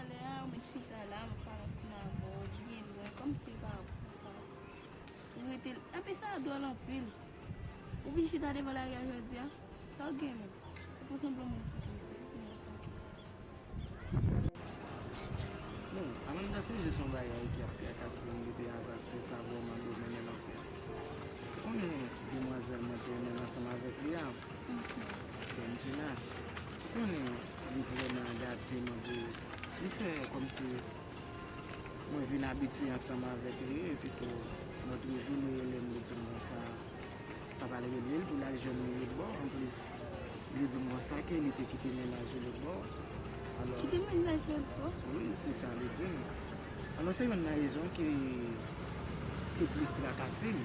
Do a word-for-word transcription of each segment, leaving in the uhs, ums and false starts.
Talè a, ou mèt chita la, m ap pale ansanm avè w, byen lwen, kòmsi pa ou pa. Ou rete, epi sa dwòl anpil. Ou vin chita devan lari a jodi a? Sa w gen menm? Ou pou sanble yon moun ki tris, wi, di m sa ki. Bon, Amanda, se jis yon bagay ki ap trakase m depi avan, se sa vrèman domine l anpil. Ou konnen demwazèl mwen te renmen ansanm avèk li a, Benjina. Ou konnen li vrèman gate m anpil. Li fè kòmsi mwen vin abitye ansanm avèk li, epi tou, lòt jou li rele m, li di m konsa, pa pral rele l pou l al jwenn li lòt bò. Anplis, li di m konsa ke li te kite mennaj li lòt bò. Alò, kite mennaj lòt bò? Wi, se sa li di m. Alò, se youn nan rezon ki, ki plis trakase m.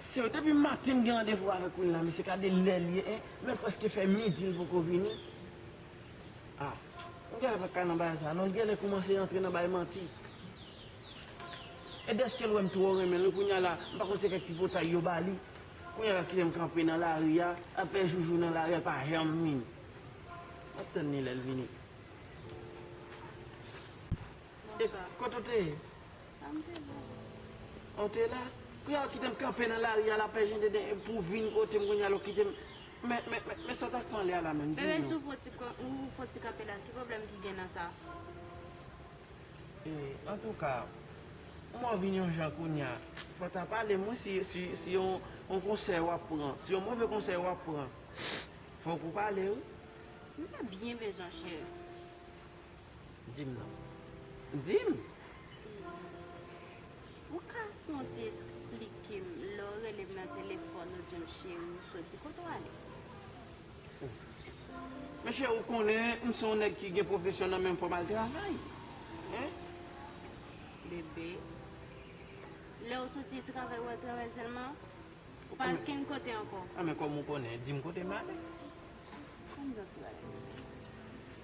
Se depi maten m gen randevou avèk Queen la, mesye, gade lè l ye, en, men prèske fè midi l poko vini. Ah, m genlè pa ka nan bagay sa non, l genlè kòmanse rantre nan bay manti. E dèske l wè m twò renmen l, kounye a la, m pa konn se kèk tripotay yo ba li. Kounye a l ap kite m kanpe nan lari a, l ap fè joujou nan lari a, l pa janm vini. M ap tann li lè l vini. Bonswa. E kote w te ye? Sa m te vle. Ou te la? Kounye a w kite m kanpe nan lari a, l ap fè jan de, de, pou w vin kote m, kounye a la w kite m. Men, men, men, men sa w t ap fè anlè a la menm, di m non. Bebe, si w fè ti kan-, ou fè ti kanpe la, ki pwoblèm ki gen nan sa? E, antouka, ou mò vin yon jan kounye a. Fò w ta pale m wi si, si, si yon, yon konsèy w ap pran. Si yon move konsèy w ap pran, fòk ou pale wi. M ta byen bezwen w, cheri. Di m non. Di m! Ou ka santi esplike m lè w rele m nan telefòn, ou di m cheri, ou soti, kote w ale? Men cheri, ou konnen m se yon nèg ki gen pwofesyon nan men m, fò m al travay. Hein? Bebe, lè w soti travay, w al travay sèlman? Ou pa al kenn kote ankò? Ah, men kòm ou konnen, di m kote m ale. Ban m di w ti bagay.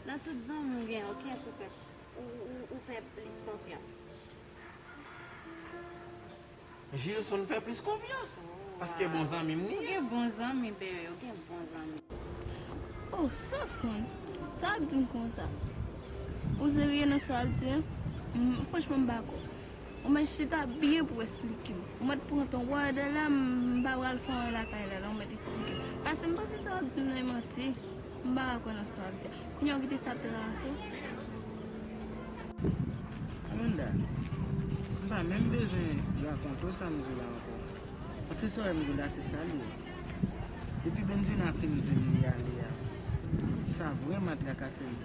Nan tout zanmi w gen, ou kiyès ou fè, ou, ou, ou fè plis konfyans? Jilson fè plis konfyans. Paske bon zanmi m li ye. Ou gen bon zanmi, bebe, ou gen bon zanmi. Oh, Sonson, sa w ap di m konsa? Ou serye nan sa w ap di a? M, franchman, m pa kwè. Ou mèt chita byen pou w esplike m. Ou mèt pran tan w la, m pa pral fè anyen lakay la, la, ou mèt esplike m. Paske m panse sa w ap di m nan e manti. M pa ka kwè nan sa w ap di a. Kounye a w kite sa ap trakase w. Amanda, m pa menm bezwen rakonte w sa m di w la ankò. Paske sa w wè m di w la, se sa l ye. Depi Bendjina fin di m li ale a, sa vrèman trakase m.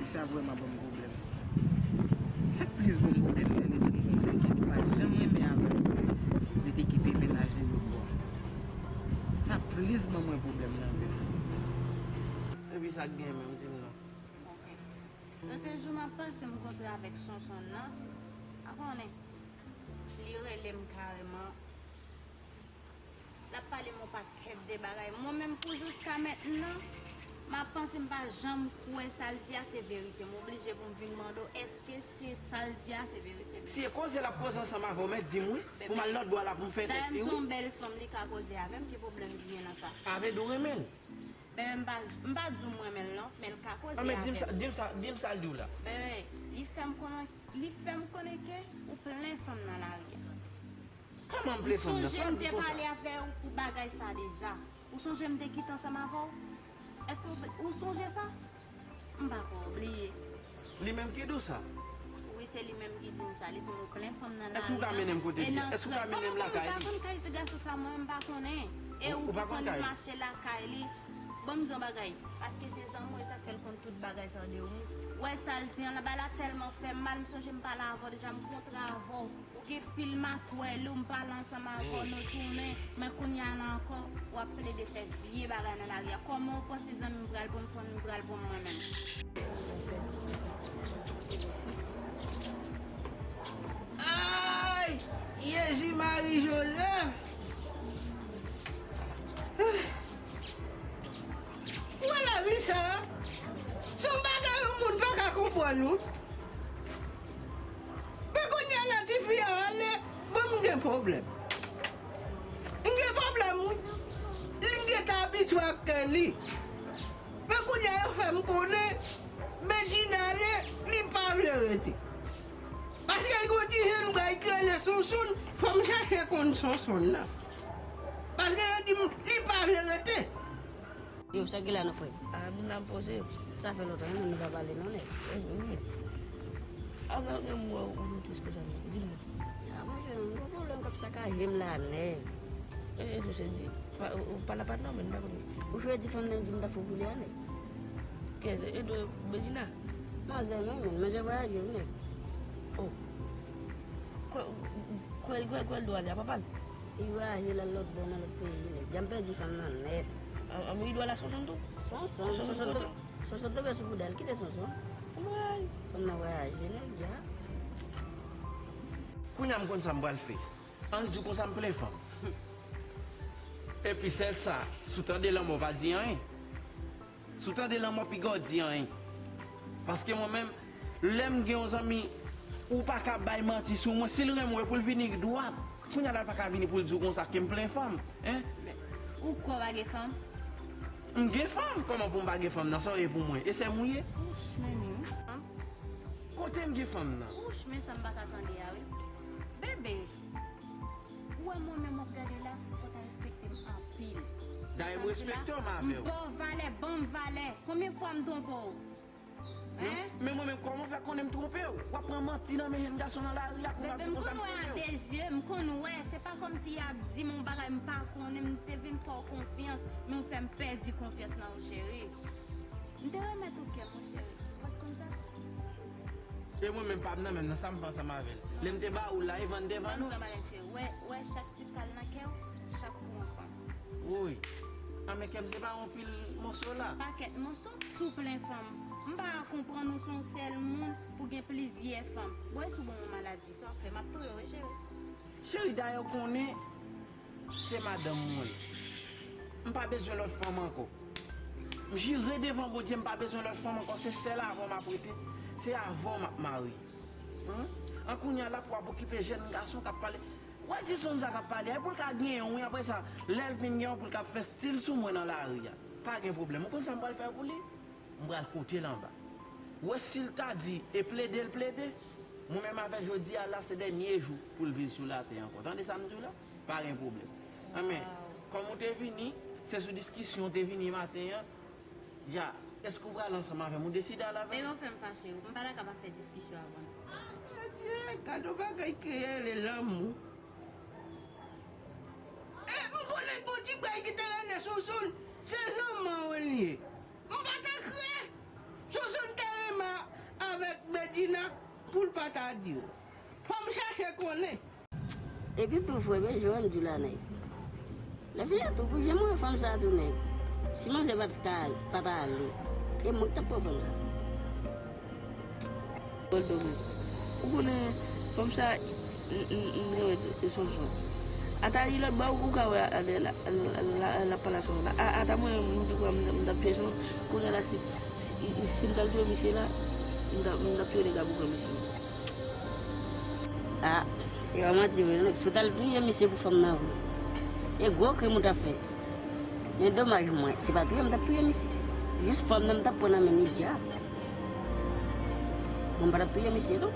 E sa vrèman ban m pwoblèm. Sa k plis ban m pwoblèm nan, li di m konsa ke li pa janm renmen avè m, li te kite mennaj li lòt bò. Sa plis ban mwen pwoblèm nan, bebe. Epi sa k gen menm, di m non. Ok. Lòt jou m ap pase m kontre avèk Sonson nan, pa konnen, li rele m kareman. L ap pale m yon pakèt de bagay. Mwen menm pou jiska mentnan, m ap panse m pa janm kwè sa l di a se verite. M oblije pou m vin mande w, èske se sa l di a se verite? Si e koze l ap koze ansanm avè w, men di m wi. Pou m al lòt bò a la pou m fè tèt li wi. Dayè m se yon bèl fanm, li ka koze avè m, ki pwoblèm ki gen nan sa? Avè di w renmen l? Bebe, m pa, m pa di w m renmen l non, men l ka koze avè m. Di m sa, di m sa, di m sa l di w la. Bebe, li fè m konnen, li fè m konnen ke ou plen fanm nan lari a. Kòman m plen fanm nan? Sa w ap di konsa? M sonje m te pale avè w pou bagay sa deja. Ou sonje m te kite ansanm avè w? Èske w, ou sonje sa? M pa kwè w bliye. Li menm ki di w sa? Wi, se li menm ki di m sa. Li di m ou plen fanm nan lari a. Èske ou ka mennen m kote li? Èske ou ka mennen m lakay li? M pa konn kay ti gason sa, mwen, m pa konnen. E ou ki konn mache lakay li. Ban m di w yon bagay. Paske se zanmi w, e sa k fè l konn tout bagay sa de ou. Ou wè sa l di an, bagay la tèlman fè m mal, m sonje m pale avè w deja, m kontre avè w. Ou gen pil matwèl ou, m pale ansanm avè w, nou tounen, men kounye a la ankò, w ap plede fè vye bagay nan lari a. Kòman w panse zanmi m pral pran m, fanmi m pral pran m mwen menm? Ay! Jezi Mari Jozèf! Ou wè lavi sa a? Se yon bagay yon moun pa ka konprann, wi. Men kounye a la, tifi a ale, bon, m gen pwoblèm. M gen pwoblèm, wi. Li gentan abitye ak kè li. Men kounye a, yo fè m konnen, Bedjine ale, li p Sonson, fò m chache konn Sonson nan. Paske yo di m li pa vle rete. Yo, sa ki la non, frè? A, moun la m poze. Sa fè lontan wi, nou pa pale non, nèg. Wi, wi. Avan gen mwen ou vin tris konsa non. Di m non. A, monchè, m gon pwoblèm k ap sakaje m la, nèg. E, e, tou se di. Pa, ou, ou pa la pa non, men m pa konnen. Ou chwe di fanm nan di m ta fou pou li a, nèg. Kiyès? E, e, Bedjina? Manzè, men, men, manzè vwayaje, wi, nèg. Oh. Kwè, kwè, kwè, kwè l dwe ale a papa l? Li vwayaje l al lòt bò nan lòt peyi, nèg. Jan m pèdi fanm nan nèt. A, a, men li dwe ale a Sonson tou? Sonson, Sonson Sonson tou. Sonson tonbe sou bouda l. Kite Sonson. Woy. Fanm nan vwayaje, nèg, ya. Kounye a m konn sa m pral fè. Ann di w konsa m plen fanm. Epi sèl sa, si w tande lanmò pa di anyen. Si w tande lanmò piga w di anyen. Paske mwen menm, lè m gen yon zanmi, ou pa ka bay manti sou mwen. Si l renmen w, e pou l vini dwat. Kounye a la, l pa ka vini pou l di w konsa ke m plen fanm. Hein? Ou kwè w pa gen fanm? M gen fanm. Kòman pou m pa gen fanm nan? Sa w ye pou mwen? E sè m ou ye? Wouch, men ni wi. Kote m gen fanm nan? Wouch, men sa m pa ka tande a wi. Bebe, ou wè mwen menm w ap gade la, fò w ta respekte m anpil. Dayè m respekte w, m avè w. M ba w valè, ban m valè. Konbyen fwa m twonpe w? Hein? Men mwen menm, kòman w fè konnen m twonpe w? W ap pran manti nan men jèn gason nan lari a, kounye a w ap di konsa m twonpe w. Bebe, m konn wè a de zye, m konn wè. Se pa kòmsi y ap di m yon bagay m pa konnen, m te vin fè w konfyans, men w fè m pèdi konfyans nan ou, cheri. M te remèt ou kè m, mon cheri. Ou pa t konn sa? E mwen menm pa m nan menm nan, sa m fè ansanm avè l? Lè m te ba ou l la, e vann devan nou. Ban m di w yon bagay, cheri. Wè, wè chak ti kal nan kè w, chak kou yon fanm. Woy. An men kè m se pa yon pil moso la. Pakèt moso, si w plen fanm. M pa ka konprann ou se yon sèl moun pou gen plizyè fanm. Bon, e si w ban m yon maladi, sa w ap fè? M ap touye w, wi, cheri. Cheri, dayè w konnen, se madanm mwen ye. M pa bezwen lòt fanm ankò. M jire devan Bondye, m pa bezwen lòt fanm ankò. Se sèl avè w m ap rete. Se avè w m ap marye. Humm? An kounye a la pou w ap okipe jèn gason k ap pale. Wè ti sonn sa k ap pale a, e pou l ka genyen w, wi, apre sa, lè l fin genyen w, pou l ka fè stil sou mwen nan lari a. Pa gen pwoblèm. Ou konn sa m pral fè pou li? M pral koute l anba. Wè si l ta di, e plede l plede, mwen menm avè jodi a la, se dènye jou pou l viv sou latè ankò. Tande sa m di w la? Pa gen pwoblèm. Anben, kòm ou te vini, se sou diskisyon ou te vini maten an, ya, èske ou prale ansanm avè m? Ou deside al avè m? Bebe, w fè m fache wi. M pa ta ka pa fè diskisyon avè w. Adye, gad yon bagay ki rele lanmou. E, m konnen gon ti bèy ki te rele Sonson, se zanmi w li ye. M pa ta kreye. Sonson te renmen avèk Bedjina pou l pa ta di w. Fò m chache konnen. Epi tou, frè, men jan m di w la, nèg. Lè fini a tou, pou jan m wè fanm sa a tou, nèg. Si manzè pa t ka al-, pa ta ale, e mwen k t ap pran fanm sa a. Ou konnen, fanm sa, m, m, m renmen Sonson. Ata li lòt bò, ou ka wè, a, a, l ap pale a Sonson la. A, ata mwen, m di kwa, m, m t ap touye Sonson. Kounye a la, si, si, si m t al touye misye la, m t ap, m t ap touye nèg la pou pran misye. A, se pa manti vre, non. Si w t al touye misye pou fanm nan vre, e gwo krim ou t ap fè. Men domaj mwen, se pa touye m t ap touye misye. Jis fanm nan m t ap pran nan men li dja. Mwen m pa t ap touye misye, non.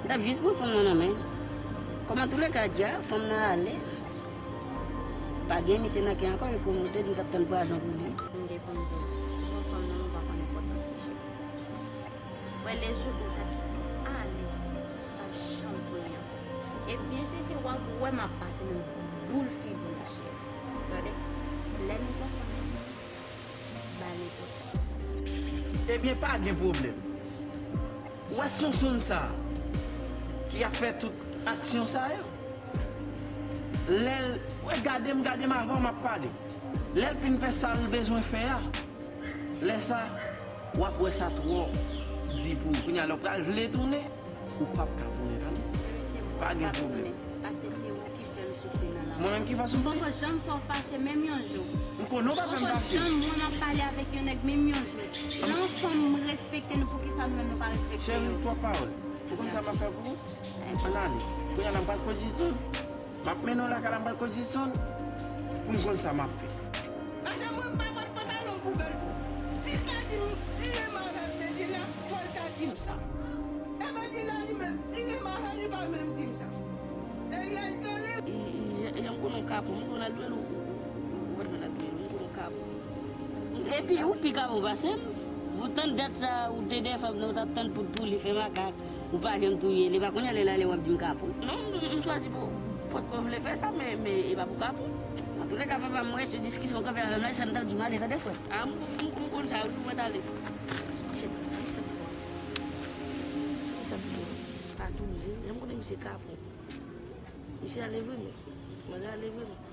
M t ap jis pran fanm nan nan men. Kòm antouleka dja, fanm nan ale. Pa gen misye nan kè ankò, e kote m t ap tann pwason pou li. M depann di w, yon fanm nan nou pa konn enpòtans li, cheri. Wè, lè jou ou ta kite ale, ou pa janm touye ankò. E byen si se w ap wè m ap pase menm boul figi w la, cheri. Tande? Lè nou konn fanm nan, ba l enpòtans. Ebyen, pa gen pwoblèm. Ou wè Sonson sa a, ki ap fè tout aksyon sa yo? Lè l, wè, gade m, gade m avan m ap pale. Lè l fin fè sa l bezwen fè a, lè sa, w ap wè sa twò di pou ou. Kounye a, lè w pral vle tounen, ou p ap ka tounen, tande? Pa gen pwoblèm. Paske se ou ki fè m soufri nan lanmou. Mwen menm ki fè w soufri? M poko janm fè w fache, menm yon jou. M konnen w pa fè m fache. M poko janm wè m ap pale avèk yon nèg, menm yon jou. Lè yon fanm respekte nou, poukisa nou menm nou pa respekte yo? Cheri, twòp pawòl. Ou konn sa m ap fè pou ou? Ann ale. Kounye a la, m pral pran Jison. M ap mennen w lakay la, m pral pran Jison pou m konn sa m ap fè. Paske mwen, m pa pot pantalon m pou bèl pou. Si l ta di m li renmen avèk Bedjina, fò l ta di m sa. E Bedjina li menm, li renmen avè l, li pa menm di m sa. Kapon, m konn al jwe l, ou, ou, ou, ou pa t konn al jwe l, m konn kapon. Epi ou pi kapon pase m. Ou tann dat sa, ou te de fanm nan, ou t ap tann pou, pou li fè makak. Ou pa janm touye li. Pa kounye a lè l ale w ap di m kapon. Non, m, m chwazi pou, potko vle fè sa, men, men e pa pou kapon. Antouleka, papa, m wè se diskisyon w kanpe avè m la, e sa m t ap di w ale, tande, frè. A, m, m, m konn sa, wi, ou mèt ale. Shit, misye ap pran. Misye ap pran. Pa touye, jan m konnen misye kapon. Misye ale vre, men. Manzè ale vre, men.